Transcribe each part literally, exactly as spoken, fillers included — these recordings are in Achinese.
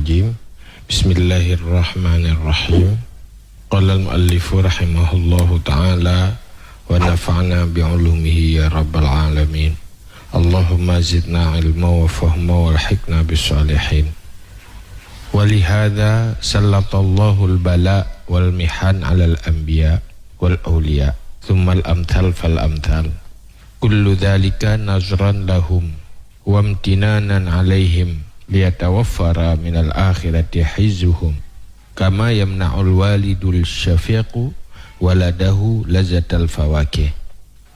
Bismillahirrahmanirrahim. Qala al-muallifu rahimahullahu ta'ala wa nafa'na bi ulumihi ya rabbal alamin. Allahumma zidna ilma wa fahma walhiqna bis salihin. Wa lihadza sallatallahu al-bala wal mihan 'alal anbiya wal auliya, tsummal amthal fal amthal. Kullu dzalika nazran lahum wa imtinanan 'alaihim liyatawaffara minal akhirati hizzuhum, kama yamna'ul walidul syafiqu waladahu lazzatal fawakih,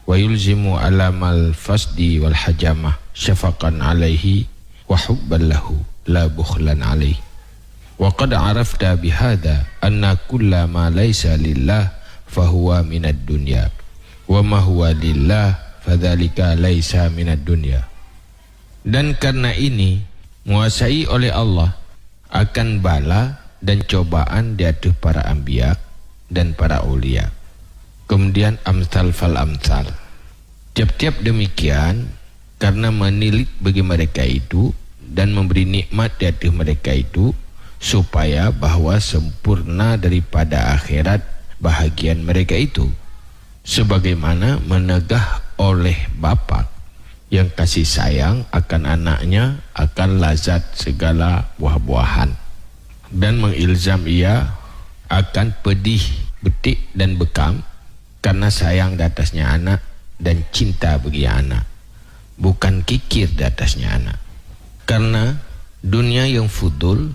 wa yulzimu alamal fasdi wal hajamah syafaqan 'alaihi wa hubban lahu la bukhlan 'alaihi. Wa qad 'arafta bihadza anna kulla ma laisa lillah fahuwa minad dunya, wa ma huwa lillah fadzalika laisa minad dunya. Dan karena ini, menguasai oleh Allah akan bala dan cobaan di ateueh para anbiya dan para aulia. Kemudian amsal fal amsal. Tiap-tiap demikian, karena menilik bagi mereka itu dan memberi nikmat di ateueh mereka itu, supaya bahwa sempurna daripada akhirat bahagian mereka itu, sebagaimana menegah oleh bapa yang kasih sayang akan anaknya akan lazat segala buah-buahan, dan mengilzam ia akan pedih betik dan bekam karena sayang di atasnya anak dan cinta bagi anak, bukan kikir di atasnya anak. Karena dunia yang fudul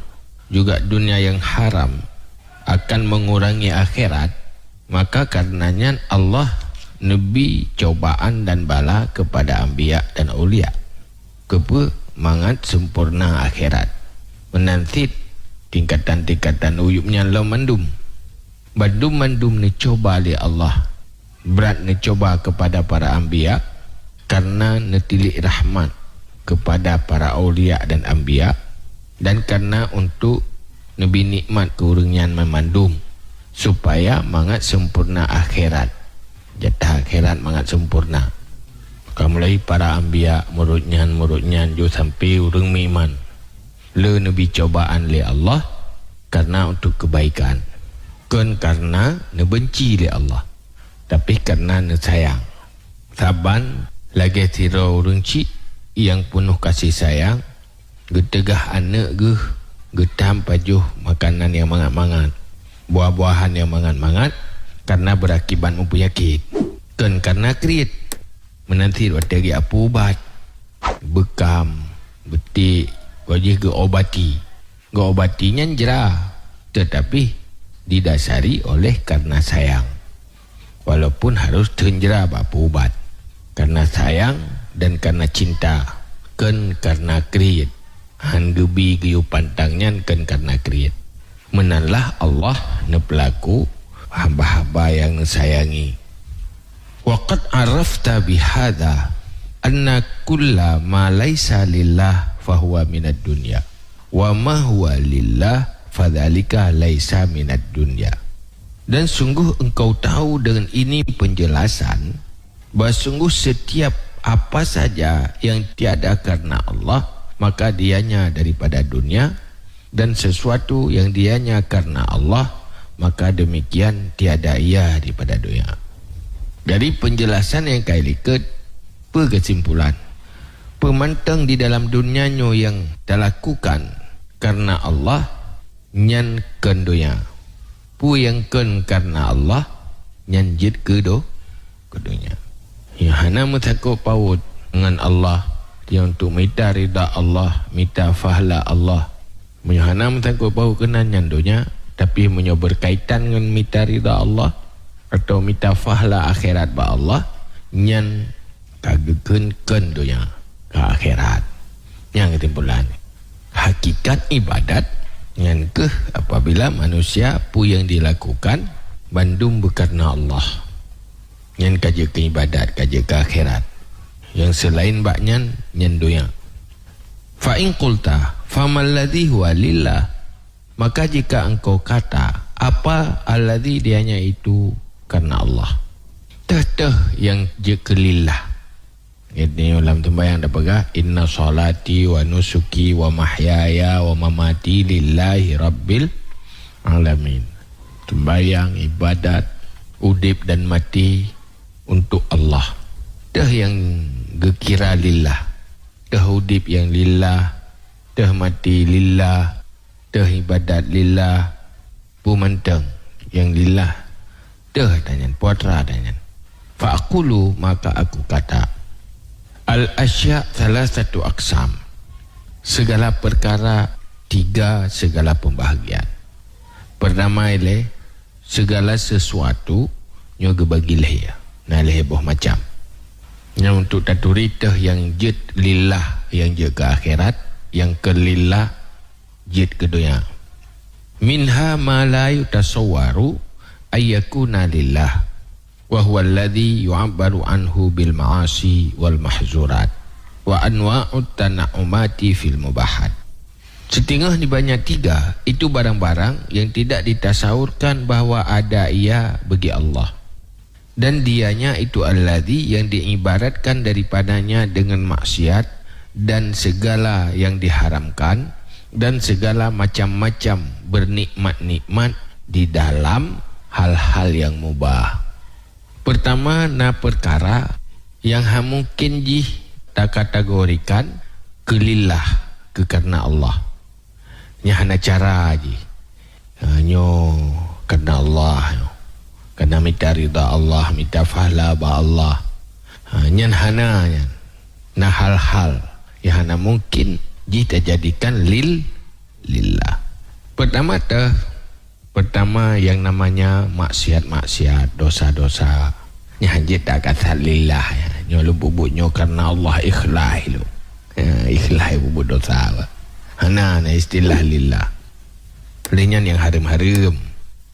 juga dunia yang haram akan mengurangi akhirat, maka karena nyan Allah neubi cobaan dan bala kepada anbiya dan aulia. Keupeue? Mangat sempurna akhirat. Meunan cit tingkatan-tingkatan uyueb nyan lom mandum. Bandum-mandum neucoba lé Allah. Brat neucoba kepada para anbiya karena neutilik rahmat kepada para aulia dan anbiya, dan karena untuk neubi nikmat keu ureuëng nyan meumandum, supaya mangat sempurna akhirat. Jatah akhirat mangat sempurna. Ka mulai para anbiya, murit nyan, murit nyan, jeuet sampai ureuëng meuiman. Le neubi cobaan lé Allah karena untuk kebaikan, kon karena neubenci lé Allah, tapi karena neusayang. Saban lagée sidroe ureuëng chik nyang peunoh kasih sayang, geuteugah aneuëk geuh geutam pajoh makanan nyang mangat-mangat, buah-buahan nyang mangat-mangat, karena beurakibat meupeunyakét, kon karena kriet. Meunan cit watée geujak peu ubat, beukam, beutiek, wajéh geuobati. Geuobati nyan jra, tetapi didasari oleh karena sayang. Walaupun harus teunjra bak peu ubat, karena sayang dan karena cinta, kon karena kriet. Han geubi geuyue pantang nyan kon karena kriet. Meunanlah Allah neupeulaku hamba-hamba nyang neusayangi. Wa qad arafta bihadza anna kulla ma laisa lillah fahuwa minad dunya, wa ma huwa lillah fadzalika laisa minad dunya. Dan sungguh engkau tahu dengan ini penjelasan, bahwa sungguh setiap apa saja yang tiada karena Allah, maka dianya daripada dunia, dan sesuatu yang dianya karena Allah, maka demikian tiada ia daripada dunia. Dari penjelasan nyang ka ilikot, peue kesimpulan? Peumantong di dalam dunia nyoe nyang talakukan karena Allah, nyan kon donya. Peue nyang kon karena Allah, nyan jeuet keu do-, keu donya. Nyang hana meutakot paut ngon Allah, nyang untuk mita ridha Allah, mita fahla Allah. Meunyoe hana meutakot paut keunan, nyan donya, tapi meunyoe berkaitan ngon mita ridha Allah atau mita fahla akhirat bak Allah, nyan ka geukheun kon donya, ka akhirat. Nyang keutimpulan, hakikat ibadat nyan keuh apabila manusia peue nyang dilakukan bandum beukareuna Allah. Nyan ka jeuet keu ibadat, ka jeuet keu akhirat. Nyang seulaén bak nyan, nyan donya. Fa in qulta, famal ladzi huwa lillah? Maka jika engkau kata, apa alladzi dianya itu karena Allah? Teuh-teuh nyang jeuet keu lillah. Jadi lam sembahyang dah peugah, "Inna salati wa nusuki wa mahyaya wa mamati lillahi rabbil alamin." Sembahyang, ibadat, udeb dan mati untuk Allah. Teuh nyang geukira lillah. Teuh udeb nyang lillah, teuh mati lillah, teuh ibadat lillah, peue mantong nyang lillah, teuh tanyan, putra tanyan. Fa aqulu, maka aku kata, al asya salasatu aqsam, segala perkara tiga segala pembahagian. Pertama ilée, segala sesuatu nyoe geubagi lhée, na lhée boh macam. Nyoe untuk taturi teuh nyang jeuet lillah, nyang jeuet keu akhirat, nyang keu lillah jeuet keu donya. Minha ma la yutasawwaru ayyakuna lillah, wa huwa alladhi yu'abbaru anhu bil ma'asi wal mahzurat, wa anwa'ut tana'umati fil mubahat. Setingah di banyak tiga, itu barang-barang yang tidak ditasaurkan bahwa ada ia bagi Allah. Dan dianya itu alladhi yang diibaratkan daripadanya dengan maksiat dan segala yang diharamkan dan segala macam-macam bernikmat-nikmat di dalam hal-hal yang mubah. Pertama, na perkara yang hana mungkin jih takategorikan keu lillah, keu karena Allah. Nyan hana cara jih. Ha, nyoe karena Allah nyoe. Karena mita ridha Allah, mita pahala bak Allah. Ha, nyan hana nyan. Na hal-hal nyang hana mungkin jih tajadikan lil-, lillah. Pertama teuh, pertama yang namanya maksiat-maksiat, dosa-dosa. Nyan jeuet takasat lillah, ya. Nyoe lôn peubuet nyoe karena Allah, ikhlas lôn. Ya, ikhlas peubuet dosa, bah. Hana na istilah lillah. Lheueh nyan nyang hareuem-hareuem.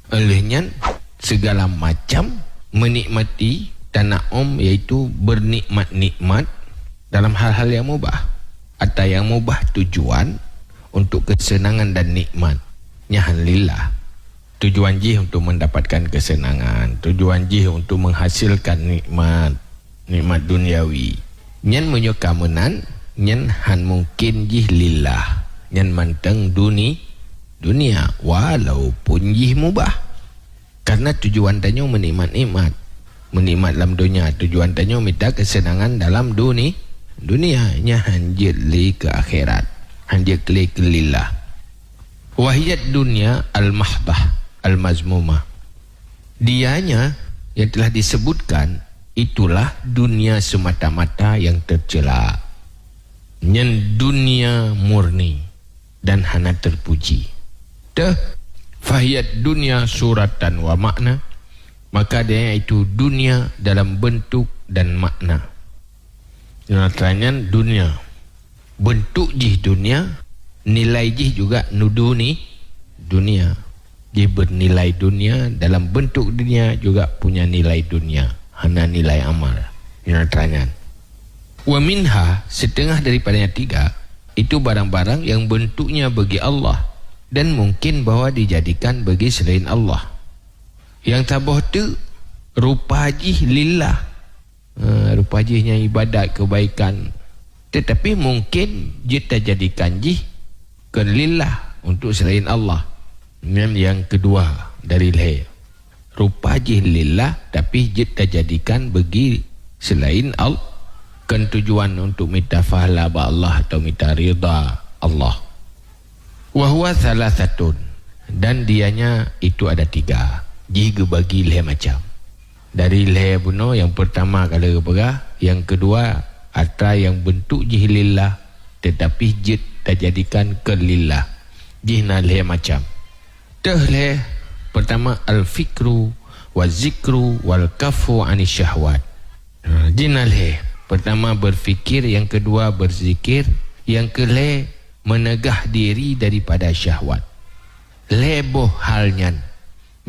Lheueh nyan segala macam menikmati tana'um, yaitu bernikmat-nikmat dalam hal-hal yang mubah. Ata nyang mubah tujuan untuk kesenangan dan nikmat. Nyan lillah. Tujuan jih untuk mendapatkan kesenangan, tujuan jih untuk menghasilkan nikmat, nikmat duniawi. Nyan meunyoe ka meunan, nyan hana mungkin jih lillah. Nyan mantong duni-, dunia, walaupun jih mubah. Karena tujuan tanyoe menikmat-nikmat. Menikmat lam dunia, tujuan tanyoe mita kesenangan dalam duni-, dunia. Nyan hana jeuet lé keu akhirat. Hana jeuet lé keu lillah. Wahiyad dunia al-mahdah al-mazmumah. Dianya yang telah disebutkan, itulah dunia semata-mata yang tercela. Nyan dunia murni dan hana terpuji. Teuh, fahiyad dunia suratan wa makna, maka dia itu dunia dalam bentuk dan makna. Nyan dunia. Bentuk jih dunia, nilai jih juga nuduni dunia. Jih bernilai dunia, dalam bentuk dunia juga punya nilai dunia. Hana nilai amal. Nyan. Wa minha, setengah daripadanya tiga, itu barang-barang yang bentuknya bagi Allah dan mungkin bahwa dijadikan bagi selain Allah. Nyang saboh teuk, rupa jih lillah. Ha, rupa jih nyan ibadat kebaikan. Tetapi mungkin jeuet tajadikan jih kon lillah untuk selain Allah. Nyan nyang keudua dari lhée. Rupa jih lillah, tapi jeuet tajadikan bagi selain Allah. Kon tujuan untuk mita pahala bak Allah atau mita ridha Allah. Wa huwa salasatun, dan dianya itu ada tiga. Jih geubagi lhée macam. Dari lhée bunoe, nyang pertama ka lheueh geupeugah, nyang keudua atra nyang bentuk jih lillah, tetapi jeuet tajadikan kon lillah. Jih na lhée macam. Teuh lhée, pertama al-fikru, wa zikru, wal kafu anis syahwat. Ha, jih na lhée. Pertama berfikir, yang kedua berzikir, yang kelhée meunegah diri daripada syahwat. Lhée boh hal nyan,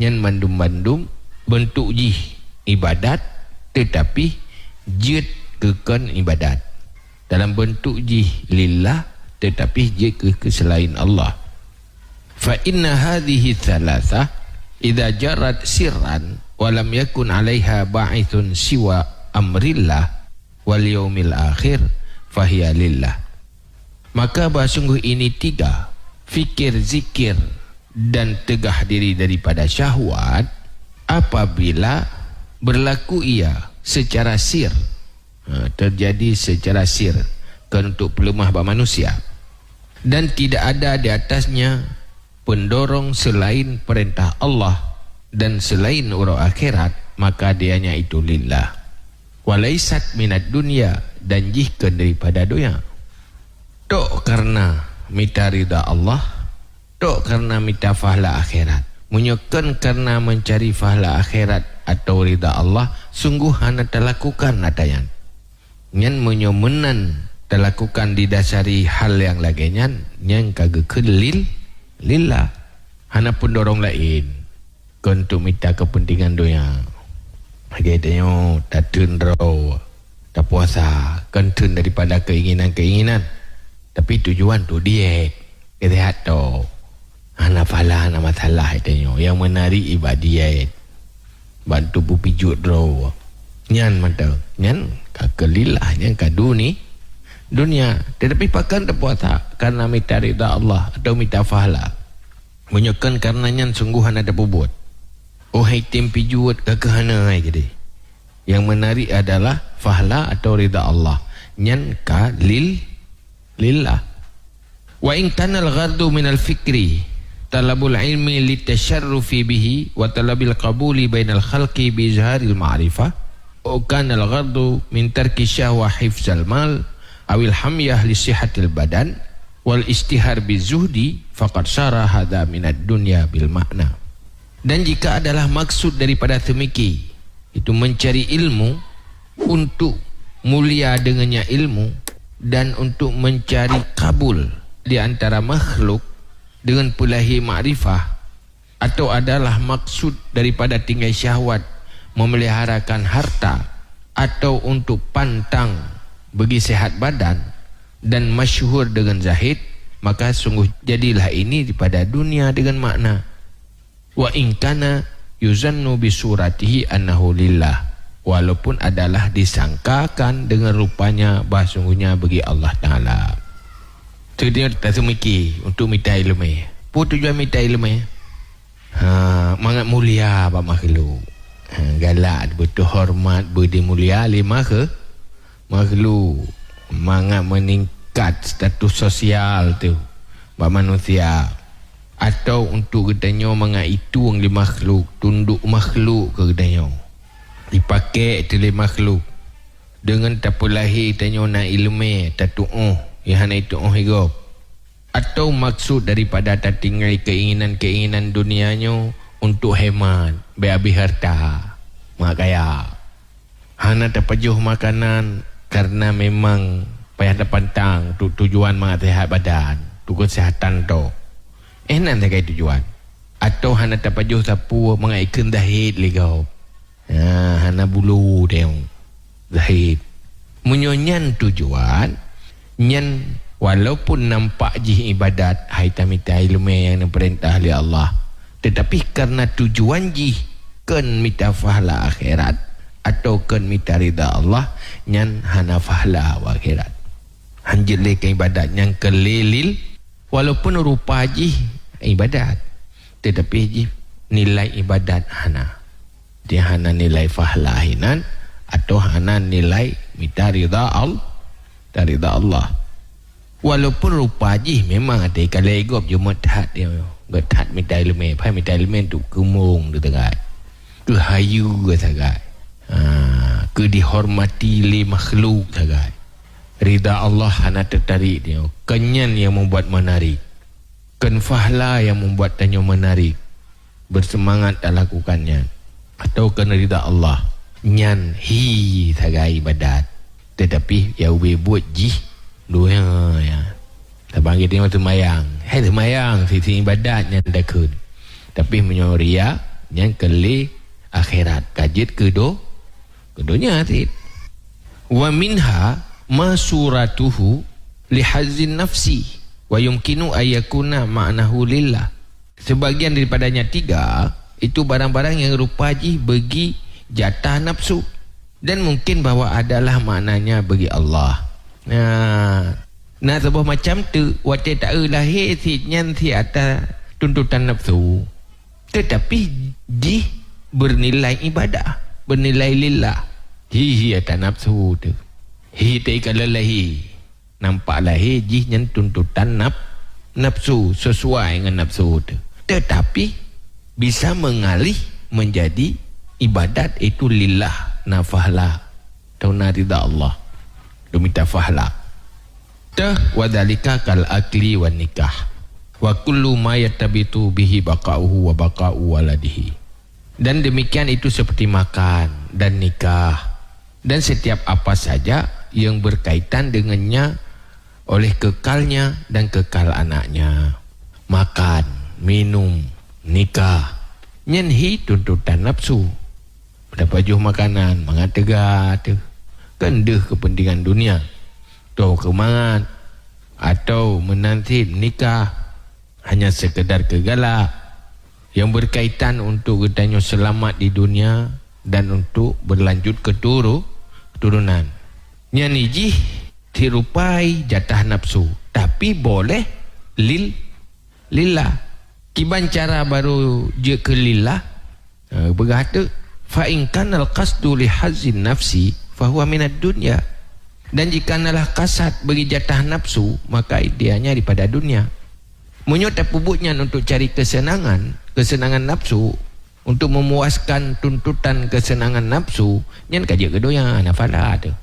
nyan mandum-mandum beuntuk jih ibadat, teutapi jeuet keu kon ibadat. Dalam beuntuk jih lillah, teutapi jeuet keu, keu seulaén Allah. Fa inna hadhihi tsalatsah idza jarat sirran wa lam yakun 'alaiha ba'ithun siwa amrillah, wal yaumil akhir, fahiya lillah. Maka bah sungguh ini tiga, fikir, zikir, dan tegah diri daripada syahwat, apabila berlaku ia secara sir, ha, terjadi secara sir, kon untuk peuleumah bak manusia, dan tidak ada di atasnya pendorong selain perintah Allah dan selain uroe akhirat, maka dianya itu lillah. Walaisat minad dunya, dan jih kon daripada donya. Tok karena mita ridha Allah, tok karena mita fahla akhirat. Meunyoe kon karena mencari fahla akhirat atau ridha Allah, sungguh hana talakukan ata nyan. Nyan meunyoe meunan talakukan didasari hal nyang lagée nyan, nyan ka geukheun lil-, lillah. Hana peundorong laén. Kon untuk mita keupeuntengan donya. Lagée tanyoe tateun droe, tapuasa, kon teun daripada keinginan-keinginan, tapi tujuan tu diet, keu sehat tok. Hana phala, hana masalah tanyoe. Nyang menarik ibadat diet, bantu peupijuet droe. Nyan mantong, nyan ka keu lillah, nyan ka duni-, dunia. Tetapi pakon tapuasa? Karena mita ridha Allah atau mita phala. Meunyoe kon karena nyan, sungguh hana tapeubuet. Oh, hai tem pijuet ka keuh hana hai jadi. Yang menarik adalah fahla atau ridha Allah. Nyan ka lil-, lillah. Wa in kana al-ghardu minal fikri talabul ilmi litasyarrufi bihi wa talabil qabuli bainal khalqi bi izharil ma'rifah, au kana al-ghardu min tarki syahwa hifzal mal, awil hamyah li sihatil badan, wal istihar bizuhdi, faqad sara hadha minad dunya bil makna. Dan jika adalah maksud daripada seumiki, itu mencari ilmu untuk mulia dengannya ilmu dan untuk mencari kabul di antara makhluk dengan peulahé makrifah, atau adalah maksud daripada tinggai syahwat memeliharakan harta atau untuk pantang bagi sehat badan dan masyhur dengan zahid, maka sungguh jadilah ini daripada dunia dengan makna. Wa in kana yuzannu bi suratihi annahu lillah, walaupun adalah disangkakan dengan rupanya bahsungguhnya bagi Allah Taala. Teungoh taseumiki untuk mita ileumé. Peue tujuan mita ileumé? Ha, mangat mulia bak makhluk. Ha, galak beuteuhoreumat, beudeh mulia lé makhe-, makhluk. Mangat meuningkat status sosial teuh bak manusia. Atau untuk geutanyoe mangat itueng lé makhluk, tundok makhluk keu geutanyoe. Dipakék teuh lé makhluk. Deungon tapeulahé tanyoe na ileumé, tatuoh, nyang hana ituoh lé gob. Atau maksud daripada tatinggai keinginan-keinginan dunia nyoe untuk hemat, bèk abéh harta, mangat kaya. Hana tapajoh makanan karena memang payah tapantang untuk tujuan mangat sehat badan, untuk kesehatan tok. Eh, nan sagai tujuan. Atau hana tapajoh sapeue mangat ikheun zahid lé gob. Ha, hana bulu teuh. Zahid. Meunyoe nyan tujuan, nyan walaupun nampak jih ibadat, hai tamita ileumé nyang neupeurintah lé Allah, tetapi karena tujuan jih kon mita fahla akhirat atau kon mita ridha Allah, nyan hana fahla u akhirat. Hanjeuet lé keu ibadat nyang keu lé lil-, walaupun rupa jih ibadat, tetapi jih nilai ibadat hana. Dia hana nilai fahla hinan atau hana nilai mita ridha Al-, mita ridha Allah. Walaupun rupa jih memang até kalai gob jeuet that dia, geuh that mita ileumé, pai mita ileumé tu keumong teugagai, keuhayeue sagai, ha, keu dihormati lé makhluk sagai. Ridha Allah hana teutarek dia. Kon nyan nyang membuat menarik. Kon fahla nyang membuat tanyoe menarik, berseumangat talakukan nyan, atau kon ridha Allah, nyan hi sagai ibadat, tetapi nyang ubé buet jih donya nyan. Saban geutanyoe seumayang, hai seumayang, sisi ibadat nyan takheun. Tapi meunyoe riya, nyan keu lé akhirat, ka jeuet keu do-, keu donya cit. Wa minha ma suratuhu li hazzin nafsi wa yumkinu an yakuna ma'nahu lillah. Sebagian daripadanya tiga, itu barang-barang yang rupa jih bagi jatah nafsu. Dan mungkin bahwa adalah maknanya bagi Allah. Nah, na saboh macam tu, watée taeu lahé sit nyan sit ata tuntutan nafsu. Tetapi jih bernilai ibadah, bernilai lillah. Hi, hi ata nafsu tu. Hi teuka lahé. Nampak lahé jih nyan tuntutan naf-, nafsu, sesuai ngon nafsu tu. Tetapi bisa mengalih menjadi ibadat, itu lillah, na fahla. Tauna ridha Allah. Lumita fahla. Teuh, wa dzalika kal akli wan nikah. Wa kullu ma yattabitu bihi baqa'uhu wa baqa'u waladihi. Dan demikian itu seperti makan dan nikah, dan setiap apa saja yang berkaitan dengannya oleh kekalnya dan kekal anaknya. Makan, minum, nikah, nyan hi tuntutan nafsu. Tapajoh makanan, mangat teuga teuh. Kan deuh kepentingan dunia. Toh keu mangat, atau meunan sit nikah, hanya sekedar keu galak, yang berkaitan untuk geutanyoe selamat di dunia dan untuk berlanjut ke turu-, keturunan. Nyan jih sirupai jatah nafsu, tapi boleh lil-, lillah. Kiban cara barô jeuet keu lillah? Ha, peugah teuk, "Fa in kanal qasdu li hazzin nafsi, fa huwa minad dunya." Dan jika nalah kasad bagi jatah nafsu, maka dianya daripada dunia. Meunyoe tapeubuet nyan untuk cari kesenangan, kesenangan nafsu, untuk memuaskan tuntutan kesenangan nafsu, nyan ka jeuet keu donya, na fahla teuh.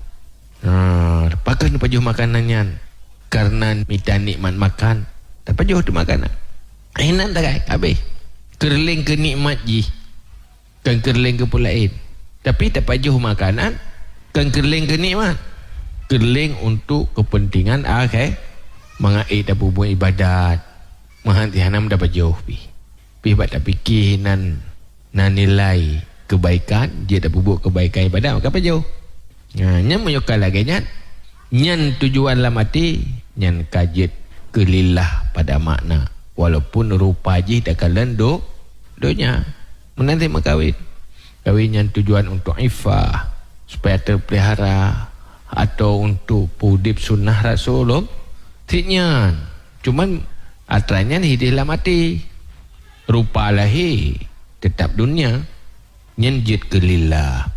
Ha, pakon pajoh makanan nyan? Karena mita nikmat makan, tapajoh teuh makanan. Inan tagai, habéh. Keureuléng keu nikmat jih, kon keureuléng keu peue laén. Tapi tapajoh makanan, kon keureuléng keu nikmat. Keureuléng untuk kepentingan akhé-, mangat ék tapeubuet ibadat. Mangat hana tapajoh pih. Pih bak tapike nan na nilai kebaikan, jeuet tapeubuet kebaikan ibadat, maka pajoh. Ha, nyan meunyoe ka lagée nyan, nyan tujuan lam até, nyan ka jeuet keu lillah pada makna, walaupun rupa jih takalon do-, donya. Meunan teuma kawin. Kawin nyan tujuan untuk iffah, supaya terpelihara, atau untuk peudeb sunnah Rasulullah. Cit nyan. Cuman atra nyan hideh lam até. Rupa lahé tetap dunia, nyan jeuet keu lillah.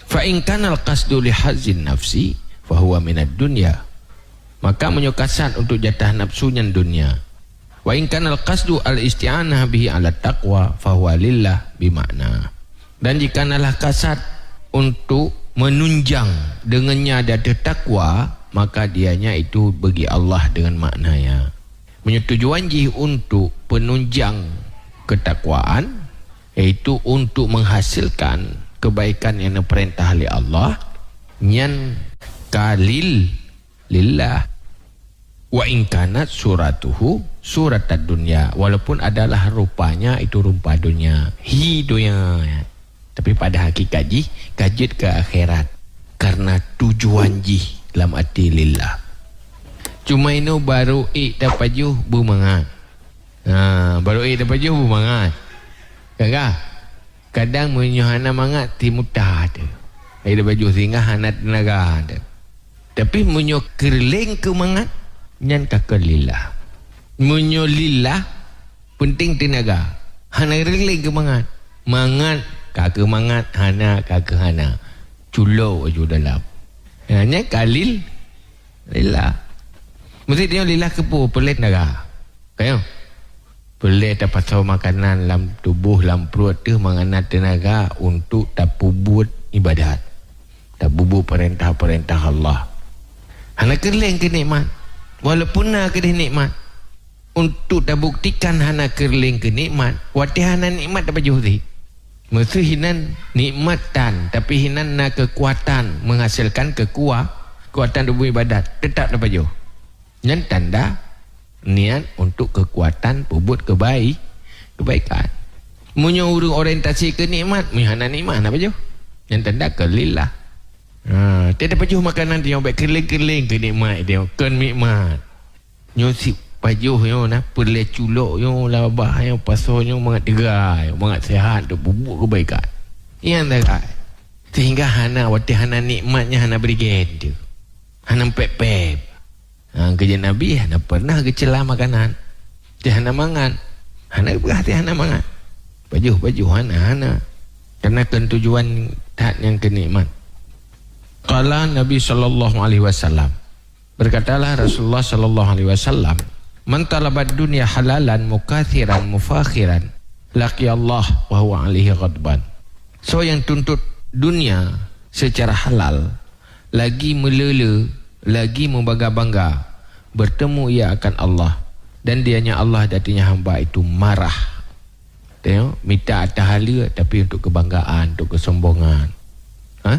Fa in kanal qasdu li hazzin nafsi, fa huwa minad dunya. Maka meunyoe kasad untuk jatah nafsu nyan dunia. Wa in kanal qasdu al isti'anah bihi ala taqwa, fa huwa lillah bi makna. Dan jika nalah kasad untuk menunjang dengannya di ateueh takwa, maka dianya itu bagi Allah dengan maknanya. Meunyoe tujuan jih untuk penunjang ketakwaan, yaitu untuk menghasilkan kebaikan yang diperintah oleh Allah, nyan ka lil-, lillah. Wa in kanat suratuhu suratad dunya, walaupun adalah rupanya itu rupa dunia, hi dunia. Tapi pada hakikat jih ka jeuet keu akhirat, karena tujuan jih lam até lillah. Cuma inoe barô ék tapajoh beumangat. Ha, barô ék tapajoh beumangat. Kan ka? Kadang meunyoe hana mangat, timuta teuh. Hai tapajoh singgah hana teunaga teuh. Tapi meunyoe keureuléng keu mangat, nyan ka keu lillah. Meunyoe lillah, penting teunaga. Hana keureuléng keu mangat. Mangat ka keu mangat, hana ka keu hana. Culok aju dalam. Ha, nyan ka lil-, lillah. Meusti tanyoe lillah keu peue? Peureulée teunaga. Ka nyoe? Peureulée tapasoe makanan lam tuboh, lam pruet teuh mangat na teunaga untuk tapeubuet ibadat, tapeubuet peurintah-peurintah Allah. Hana keureuléng keu nikmat, walaupun na keudeh nikmat. Untuk tabuktikan hana keureuléng keu nikmat, watée hana nikmat tapajoh sit. Meuseuh hinan nikmat tan, tapi hinan na keukuatan menghasilkan keukua-, keukuatan tuboh ibadat, teutap tapajoh. Nyan tanda niat untuk keukuatan peubuet keubai-, kebaikan. Meunyoe ureuëng orientasi keu nikmat, meunyoe hana nikmat, hana pajoh. Nyan tanda keu lillah. Ha, tiep tapajoh makanan tanyoe bék keureuléng-keureuléng keu nikmat tanyoe, kon nikmat. Nyoe sit pajoh nyoe na, peureulée culok nyoe, labah nyoe, pasoe nyoe, mangat teuga nyoe, mangat seuhat, untuk peubuet kebaikan. Nyan tanda. Sehingga hana, watée hana nikmat nyan hana bri gét teuh. Hana pép-pép. Ha, keujeuet Nabi hana pernah geuceula makanan. Teuh hana mangat. Hana geupeugah teuh hana mangat. Pajoh-pajoh hana, hana. Karena kon tujuan that nyang keu nikmat. Qala Nabi sallallahu alaihi wasallam. Berkatalah Rasulullah sallallahu alaihi wasallam, "Man talabad dunya halalan mukatsiran mufakhiran, laqiyallah wa huwa alaihi ghadban." Soe nyang tuntut dunia secara halal, lagi meulele, lagi meubangga-bangga, bertemu ia akan Allah, dan dianya Allah dan dianya hamba itu marah. Tengok, mita ata haleue tapi untuk kebanggaan, untuk kesombongan. Ha?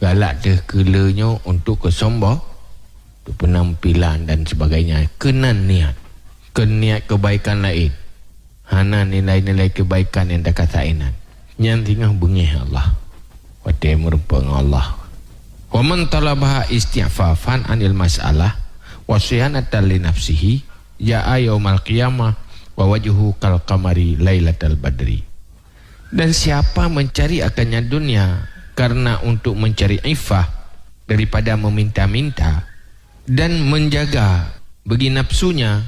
Galak teuh keu le nyoe untuk keusombong, untuk penampilan dan sebagainya. Keunan niat. Keu niat kebaikan laén. Hana nilai-nilai kebaikan nyang takasak inan. Nyan singoh beungéh Allah. Watée meurumpok ngon Allah. Wa man talabaha isti'fafan anil mas'alah wa siyanatan li nafsihi, ja'a yaumal qiyamah wa wajhuhu kal qamari lailatal badri. Dan siapa mencari akannya dunia karena untuk mencari iffah daripada meminta-minta dan menjaga bagi nafsunya,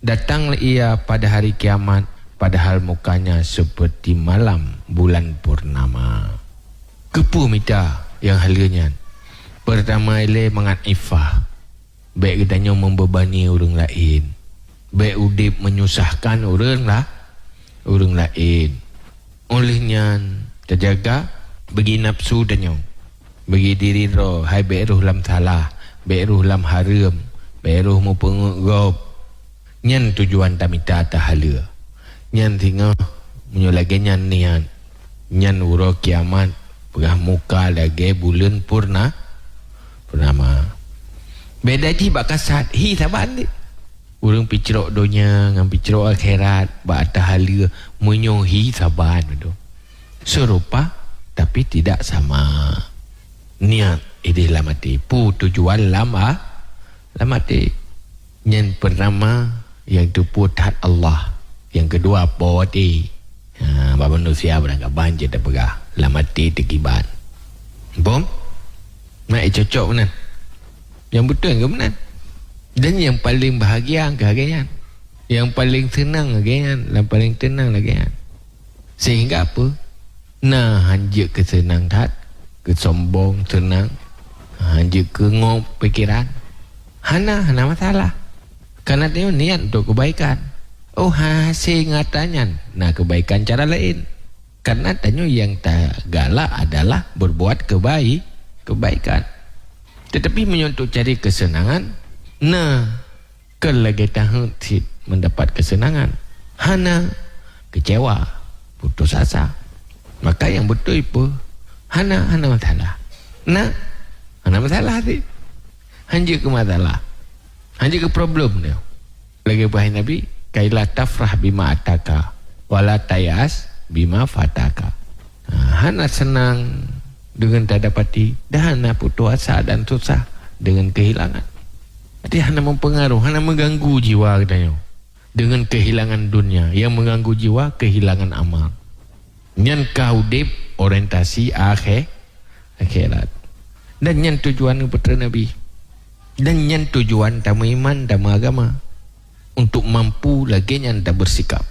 datanglah ia pada hari kiamat, padahal mukanya seperti malam bulan purnama. Keupeue mita nyang haleue nyan? Pertama ilée mangat iffah. Bék geutanyoe membebani ureuëng laén. Bék udeb menyusahkan ureuëng la-, ureuëng laén. Óh lheueh nyan, tajaga bagi nafsu tanyoe. Bagi diri droe, hai bék rhoh lam salah, bék rhoh lam hareuem, bék rhoh meupeungeut gob. Nyan tujuan tamita ata haleue. Nyan singoh meunyoe lagée nyan niat, nyan uroe kiamat peugah muka lagée buleuen purna-, purnama. Beda jih bak kasat, hi saban deh. Ureuëng picrok donya ngon picrok akhirat bak ata haleue meunyoe hi saban tu. Serupa tapi tidak sama. Niat ideh lam até. Peue tujuan lam a-, lam até. Nyang pertama, nyang teupeu that Allah. Nyang keudua, po até. Ha, bak manusia barangkaban jeuet tapeugah, lam até teukiban. Bom? Nak cocok meunan. Nyang beutôi keu meunan. Dan nyang paling bahagia keu lagée nyan. Nyang paling seunang lagée nyan, nyang paling teunang lagée nyan. Sehingga apa? Na hanjeuet keu seunang that, keu sombong seunang, hanjeuet keu ngob pikeran. Hana, hana masalah. Karena tanyoe niat untuk kebaikan. Oh, hase ngon ata nyan na kebaikan cara laén. Karena tanyoe nyang tagalak adalah berbuat kebai-, kebaikan. Tetapi meunyoe untuk cari kesenangan, na Kon lagée taheuet cit mendapat kesenangan, hana, kecewa, putus asa. Maka nyang beutôi peue? Hana, hana masalah. Na, hana masalah cit. Hanjeuet keu masalah. Hanjeuet keu problem nyoe. Lagée peugah Nabi, "Kaila tafrah bima ataka, wala tayas bima fataka." Ha, hana seunang deungon tadapati, dan hana putus asa dan susah deungon keuhilangan. Jadi hana mempengaruh, hana mengganggu jiwa geutanyoe deungon keuhilangan dunia yang mengganggu jiwa, keuhilangan amal. Nyan ka udeb orientasi akhé-, akhirat. Dan nyan tujuan geupeutreun Nabi. Dan nyan tujuan tameuiman, tameuagama. Untuk mampu lagée nyan tabersikap,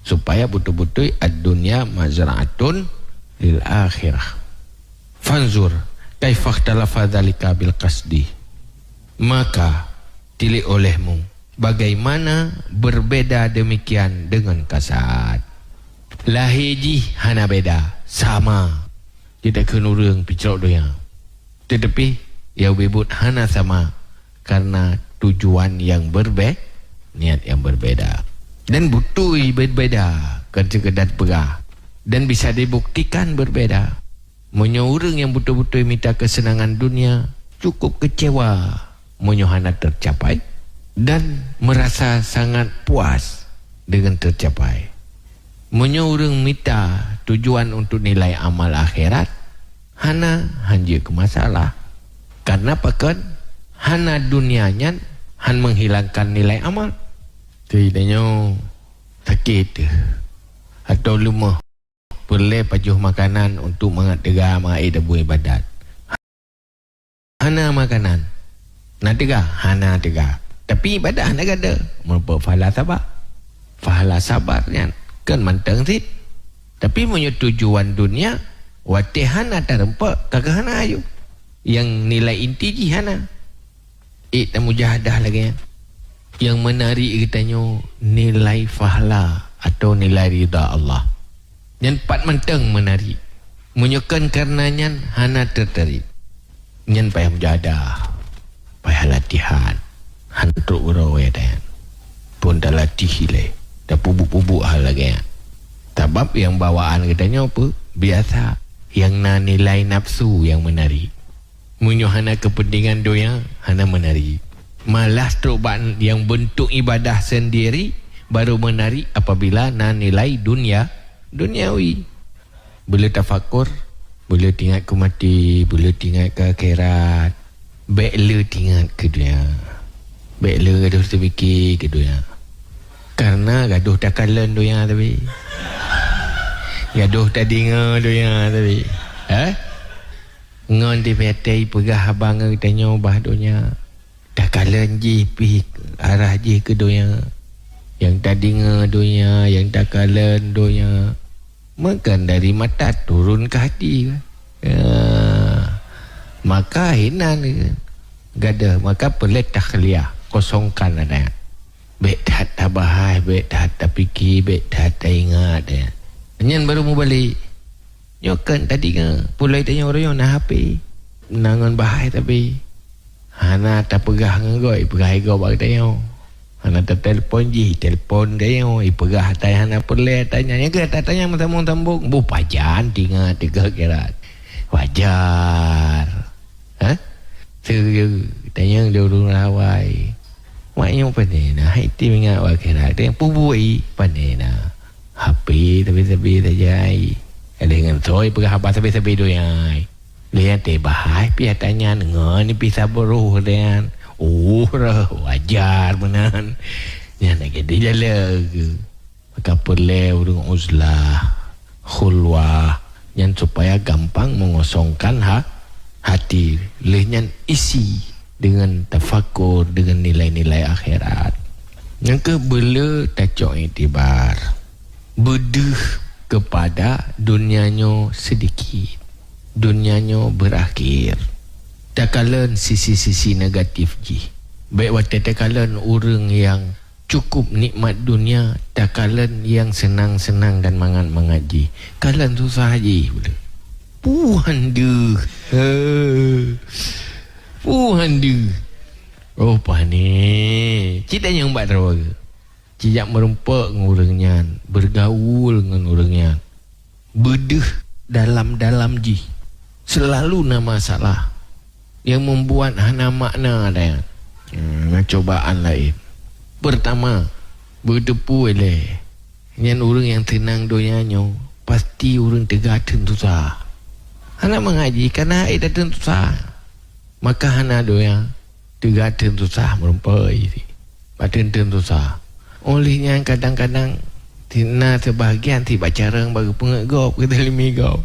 supaya beutôi-beutôi ad-dunya mazra'atun lil akhirah. Fanzur kaifa ikhtalafa dzalika bil qasdi. Maka, tilik olehmu bagaimana berbeda demikian dengan kasad. Lahé jih hana beda, sama. Jeuet takheun ureuëng picok donya. Tetapi, nyang ubit-ubit hana sama karena tujuan yang berbe-, niat yang berbeda. Dan beutôi berbeda, kon sekedar peugah. Dan bisa dibuktikan berbeda. Meunyoe ureuëng nyang beutôi-beutôi mita keuseunangan dunia cukup kecewa meunyoe hana tercapai dan merasa sangat puas dengan tercapai. Meunyoe ureuëng mita tujuan untuk nilai amal akhirat, hana hanjeuet keu masalah. Karena pakon? Hana dunia nyan han menghilangkan nilai amal. Teuinyoe sakét teuh atau leumoh peureulée pajoh makanan untuk mangat teuga mangat ék tabu ibadat. Hana makanan. Na teuga? Hana teuga. Tapi ibadat hana gada. Meurumpok pahala sabar. Pahala sabar nyan kan mantong cit. Tapi meunyoe tujuan dunia, watée hana tareumpok, ka keuh hana aju. Nyang nilai inti jih hana. Ék tamujahadah lagée nyan. Nyang meunari geutanyoe nilai pahala atau nilai ridha Allah. Nyan pat mantong meunari. Meunyoe kon kareuna nyan hana teuteuri. Nyan payah mujahadah, payah latihan. Hana trok uroe nyan. Pun talatih ilée, tapubuk-pubuk hal lagée nyan. Sabab nyang bawaan geutanyoe peue? Biasa. Nyang na nilai nafsu nyang meunari. Meunyoe hana keupeuntengan donya, hana meunari. Malah trok bak nyang beuntuk ibadah seundiri baru meunari apabila na nilai dunia, duniawi. Beuleu tafakur, beuleu tingat keu maté, beuleu tingat keu akhirat. Bék le tingat keu donya. Bék le gadoh teupike keu donya. Kareuna gadoh takalon donya tapi. Gadoh tadeungoe donya tapi. Eh? Ngon di batée peugah abang geutanyoe bah donya. Takalon jih pih arah jih keu donya. Nyang tadeungoe donya, nyang takalon donya. Meukan dari mata turun ke hati kan. Ya. Maka hinan kan. Gadoh, maka peureulée takhliah, kosongkan aneuk. Bék that tabahai, bék that tapike, bék that taingat, ya. Nyan baru mubalek. Nyoe kan tadi nyan, pulai tanyoe uroe nyoe na H P. Na ngon bahai tapi hana tapeugah ngon gob, ipeugah igob bak tanyoe. Hana tatelpon jih, telpon tanyoe, ipeugah atai hana peureulée tanya. Nyang keu tanya meusambong-sambong, bu pajan tingat tiga kira. Wajar. Ha? Serius, tanyong di ureuëng rawai. Mak nyoe pane na, hai ti ingat wak kira, tanyong pubui pane na. H P sabe-sabe saja ai. Ada ngon soi peugah haba sabe-sabe donya ai. Lé nyang teuh bahai pih tanya ngon pih sabroh dan. Oh, roh wajar meunan. Nyan lagée di jalan ke. Maka peureulée ureuëng uzlah, khulwah, nyan supaya gampang mengosongkan ha, hati. Lheueh nyan isi dengan tafakur, dengan nilai-nilai akhirat. Nyang keu beuleu tacok iktibar. Beudeuh kepada dunia nyoe sedikit. Dunia nyoe berakhir. Takalon sisi-sisi negatif jih. Bék watée takalon ureuëng nyang cukup nikmat dunia, takalon nyang seunang-seunang dan mangat-mangat jih. Kalon susah jih pula. Puhan deuh. He. Puhan deuh. Oh, pane. Cit tanyong bak droe. Cit jak meurumpok ngon ureuëng nyan, bergaul ngon ureuëng nyan. Beudeuh dalam-dalam jih. Selalu na masalah. Nyang membuat hana makna dan, hmm, na cobaan laén. Pertama, beuteupeue lé, nyan ureuëng nyang seunang donya nyoe pasti ureuëng teuga theun susah. Hana mangat jih kana ék tatheun susah. Maka hana donya teuga theun susah meurumpok isi. Bateun-teun susah. Oleh nyan kadang-kadang na sebahagian si bacarang bak geupeungeut gob, geutalimi gob.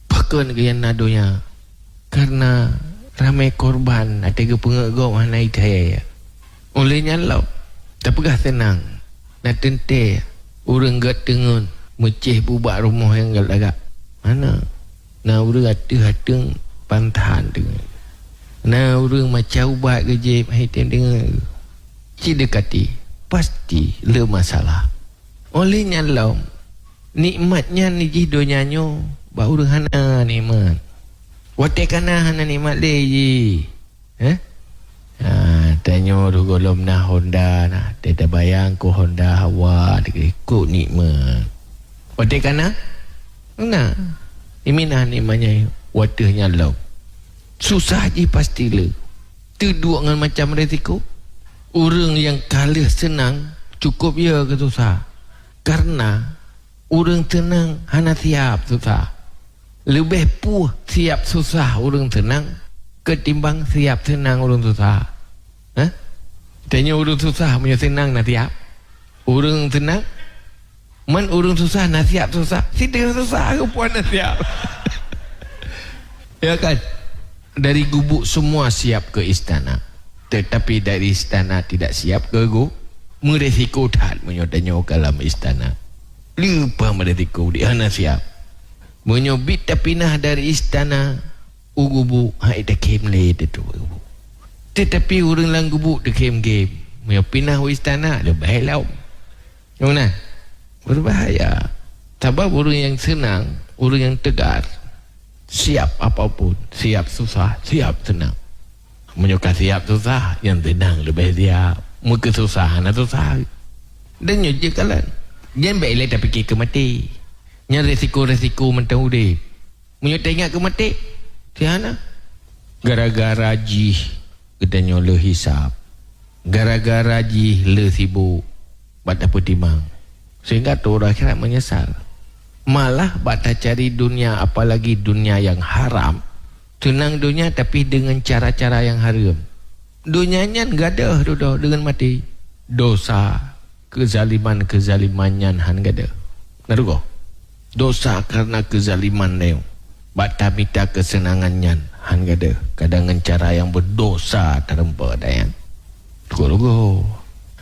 Pakon geuyan na donya? Karena ramé korban até geupeungeut gob hana itai. Oleh nyan lom, tapeugah seunang, na teuntée ureuëng gét teungeut meucéh bubak rumoh nyang gét lagak. Hana. Na ureuëng ateueh ateueng pantahan teungeut. Na ureuëng macam ubat geujieb hai tem teungeut. Cit deukati, pasti le masalah. Oleh nyan lom, nikmat nyan jih donya nyoe bak ureuëng hana nikmat. Watée kana hana nikmat lé jih. Eh? Ha, tanyoe roh gohlom na Honda na. Teuta bayang ku Honda hawa dikikuk nikmat. Watée kana? Na. Iminah nikmat nyan watée nyan lom. Susah jih pasti le. Teuduek ngon macam resiko. Ureuëng nyang ka lheueh seunang cukup ye keu susah. Karena ureuëng seunang hana siap susah. Leubeh puih siap susah ureuëng seunang ketimbang siap seunang ureuëng susah. Hah? Tanyoe ureuëng susah meunyoe seunang na siap. Ureuëng seunang Man ureuëng susah na siap susah, sideh susah keupuan na siap. Ya kan? Dari gubuk semua siap ke istana. Tetapi dari istana tidak siap ke gu-, meresiko that meunyoe tanyoe ka lam istana. Leupah meresiko di hana siap. Meunyoe bit tapinah dari istana u gubuk, hai takhém lé teutôp gubuk. Tetapi ureuëng lam gubuk takhém-khém. Meunyoe pinah u istana, leubeh lom. Nyang mana? Berbahaya. Sabab ureuëng nyang seunang, ureuëng nyang tegar, siap apapun, siap susah, siap seunang. Meunyoe ka siap susah, nyang seunang leubeh siap. Meukeususah hana susah. Dan nyoe jeuet kalon. Jan bék ilée tapike keu maté. Nyan resiko-resiko mantong udeb. Meunyoe taingat keu maté, si hana. Gara-gara jih geutanyoe le hisab. Gara-gara jih le sibuk bak tapeutimang. Sehingga ateueh uroe akhirat meunyeusal. Malah bak tacari dunia, apalagi dunia nyang haram, seunang dunia tapi deungon cara-cara nyang hareuem. Dunia nyan gadôh dudoe deungon maté. Dosa, keuzaliman-keuzaliman nyan hán gadôh. Na rugoe. Dosa kareuna keuzaliman nyoe. Bak tamita keuseunangan nyan hán gadôh. Kadang ngon cara nyang beudosa tareumpok ata nyan. Rugoe-rugoe.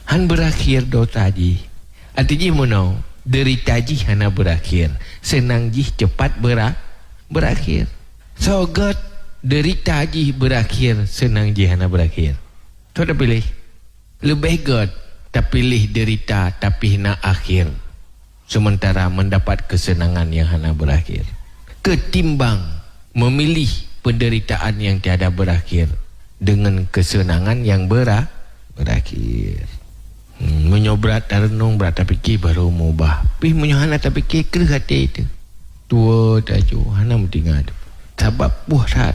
Hán beurakhir dosa jih. Arti jih meunoe, deurita jih hana beurakhir, seunang jih cepat beura-, beurakhir. Soe gét deurita jih beurakhir, seunang jih hana beurakhir. Soe tapiléh? Leubeh gét tapiléh deurita tapi na akhir, seumeuntara meudapat keuseunangan nyang hana beurakhir, keutimbang meumiléh peundeuritaan nyang tiada beurakhir deungon keuseunangan nyang beura-, beurakhir. Hmm, meunyoe brat tareunong, brat tapike, barô meubah. Pih meunyoe hana tapike, kreueh até teuh. Tuwoe taju, hana meutinggai teuh. Sabab boh that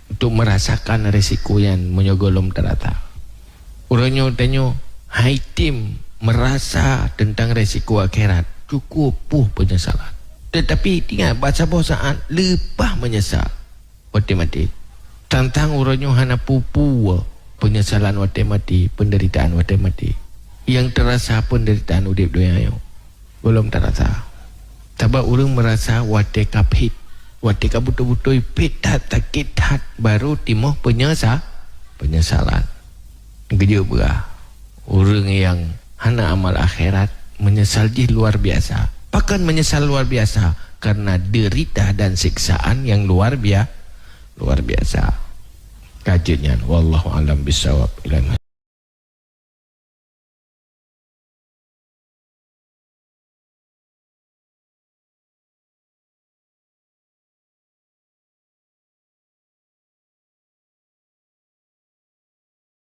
untuk meurasakan resiko nyan meunyoe gohlom tarasa. Uroe nyoe tanyoe hai tem meurasa teuntang resiko akhirat, cukup poh peunyesalan. Teutapi ingat, bak saboh saát leupah meunyeusal watée maté. Tantang uroe nyoe hana peue-peue peunyesalan watée maté, peundeuritaan watée maté. Nyang teurasa peundeuritaan udeb donya nyoe gohlom tarasa. Sabab ureuëng meurasa watée ka phét, watée ka beutôi-beutôi phét that, sakét that, barô timoh peunyesa-, peunyesalan. Geujeuet beurah, ureuëng nyang hana amal akhirat meunyeusal jih luar biasa. Pakon meunyeusal luar biasa? Kareuna deurita dan siksaan nyang luar bia-, luar biasa. Ka jeuet nyan, wallahu a'lam bissawab. Ilal